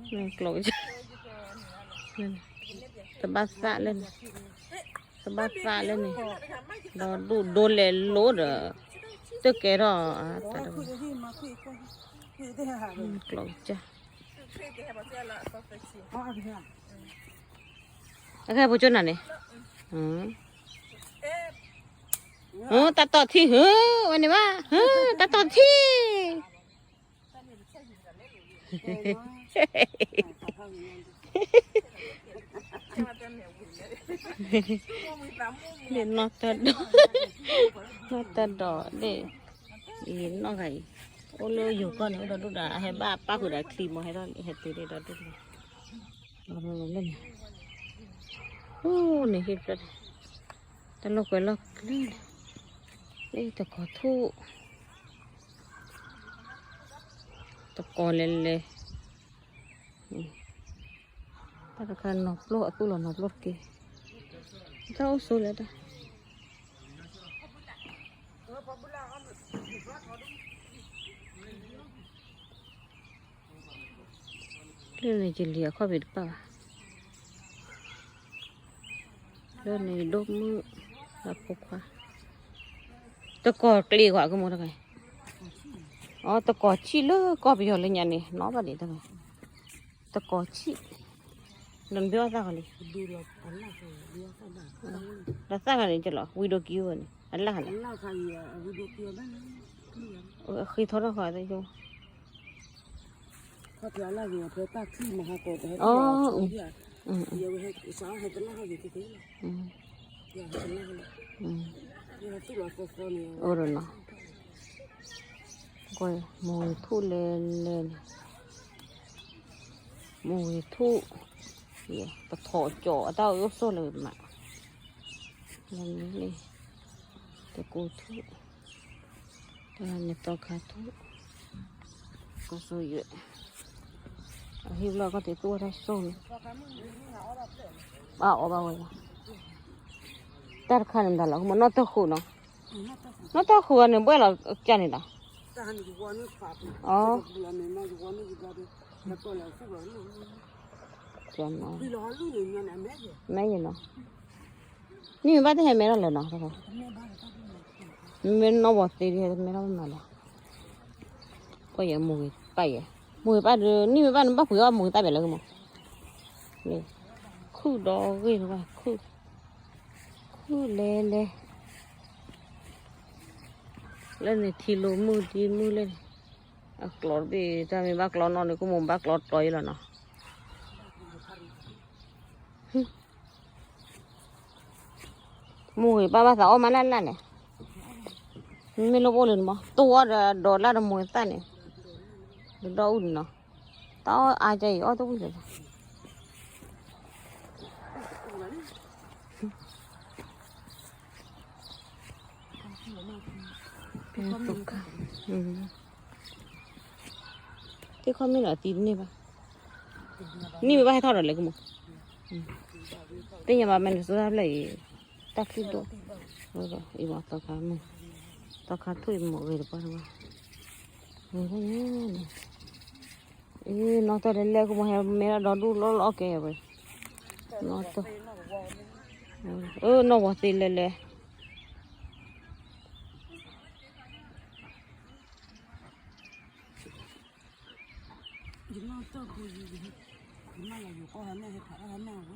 ကျိးကစၢ်, တဘၣ်သၣ်လၢန့ၣ်, တဘၣ်သၣ်လၢန့ၣ်, ဒီးဒူၣ်ဒိလဲၤလိဒီး, တကဲထီၣ်, ကျိးကစၢ်, အခဲဖိကၠိနၤန့ၣ်, တၢ်တီၢ်ထံၣ်, ဝဲန့ၣ်ဘၣ်, တၢ်တီၢ်ထံၣ် နီၢ်တၢ်ဒီး, နီၢ်တၢ်ဒီးဒ်, အံၤနီၢ်ဂၤအံၤ, အိၣ်လၢယိၤကီၢ်န့ၣ် အိၣ်ဒီးဒူၣ်ဒီး အဟဲဘၣ်ပၣ်ဃုာ်ဒီးချံမး ဟဲထီၣ်ဟဲတုၤဒ်ဒီးဒူၣ်ဒီး, လၢန့ၣ်, အိၣ်န့ၣ်ဟ့ၣ်ဖျၢၣ်, တၢ်လီၢ်ကွဲလီၢ်ကျဲန့ၣ်, လၢတကိးထူၣ် တကိးလဲၤလဲၤ, တၢ်တခါနီၤပျိၢ်အသူၣ်လီၤနီၤပျိၢ်တက့ၢ်, တၢ်အိၣ်ဆိးလဲၣ်တၢ်, လၢန့ၣ်ယလံၤအခီၣ်ဖံးတပၣ်ဘၣ်, လၢန့ၣ်ဒိၣ်မုၢ်, လၢဖိခွါ, တကိးကျ့ၤကွၢ်ကမိၢ်တဂၤ, အီ တကိးဆံၣ်လၢကီၢ်ပယီၤလၢညါန့ၣ် နီၢ်ဘၣ်ဒံးတဂၤ, တကိးဆံၣ်, ဒီးနဘ့ၣ်အီၣ်သၣ်ဃီလံ, ဒီးသၣ်ဃီန့ၣ်ကလီၤ ဝံဒိးကံဝဲန့ၣ် အလၣ်ဃီန့ၣ်, ဃ့ထီၣ်ထီၣ်ဃီသ့ၣ်ယိၣ်, အီ, အိၣ်ဒီးနီၤ, ကွၢ်မိၢ်ဂ့ၤထူၣ်လဲၤလဲၤန့ၣ်, မိၢ်ဂ့ၤထူၣ်, ပထီၣ်ကၠီၤအတၢ်အိၣ်ဆိးလၢမး, လၢန့ၣ်, တကိးထူၣ်, တၢ်န့ၣ်သီခါထူၣ်, ကီၢ်စိယွဲၣ်, အဟံၣ်ဘျီကီၢ်သ့ၣ်သူၣ်ဝဲတၢ်ဆိၣ်န့ၣ်, ဘၣ်အီၣ်ဘၣ်ဝဲလီၤ, တၢ်တခါန့ၣ်မတၤလီၤ ကမၤနီၣ်တၢ်ဃုာ်နီၤ, နီၣ်တၢ်ဃုာ်အီၤန့ၣ် ဘှဲၣ်လီၤကၢ်န့ၣ်လီၤ, အီ, ကၠီနီၤ, မဲယနီၤ, နံၣ်မ့ၢ်ဘၣ်တဟဲမဲထီၣ်လၢၤနီၤ, မ့ၢ်နီၢ်ဝီၤသ့ဒ်ဟဲတမဲထီၣ်မးလီၤ, ကွၢ်ယဲမိၢ်ဂ့ၤပၣ်ယဲ, မိၢ်ဂ့ၤပၣ်ဒီး နံၣ်မ့ၢ်ဘၣ်နဘၣ်ပှ့ၤအီၣ်မိၢ်ဂ့ၤသၣ်ဘဲလၢကမီၤ, ခုၣ်ဒီဂ့ၢ်တဘၣ် ခုၣ်, ခုၣ်လဲၤလဲၤ, လၢန့ၣ်ထံလိာ်မုၢ်ဒ်မုၢ်လၢန့ၣ်, အကျိးတဘ့ၣ် တၢ်မ့ၢ်ဘၣ်ကျီနီၢ်န့ၣ် ကမိၢ်ဘၣ်ကျီတီအံၤလီၤနီၤ, မိၢ်ဂ့ၤပၣ်ဘၣ်သးအီၣ်မးလၢ်လၢ်န့ၣ်, မ့ၢ်လၢပအိၣ်လၢနမီၤ တိၢ်အီၣ်ဒီးဒီးလၢ်ဒီးမိၢ်သၣ်န့ၣ်, ဒီးအုၣ်န့ၣ်နီၤ, တၢ်အီၣ်အါကဲအံၤအီၣ်တဝံၣ်လၢၤဘၣ် သ့ၣ်ခီမ့ၢ်လီၤသံတန့ၢ်ဘၣ်, နံၣ်မ့ၢ်ဘၣ်ဟဲထီၣ်ဒီးလဲၤကမိၢ်, သ့ၣ်ညါဘၣ် Minnesota ဖျၢၣ်အံၤ, တၢ်ခံဒိၣ်, အံၤမ့ၢ်သီခါမုၢ်, သီခါထူၣ်အံၤမိၢ်ဂ့ၤတပှၢ်တပှၢ်, ဂ့ၤတၢ်ညါန့ၣ်, အံၤ နီၢ်တၢ်လဲၤလဲၤကမိၢ်ဟဲမဲထီၣ်ဒီဒူၣ်လီၤလီၤကဲဝဲ, နီၢ်တၢ်, အၢ နီၢ်ဝီၤသ့လဲၤလဲၤ ယနီၢ်တၢ်ဖိယံၤယံၤ, ယမၢလီၤယိၤကီၢ်ဟဲမဲာ်ဟဲဖးတၢ်ဟဲမဲာ်ဝဲ,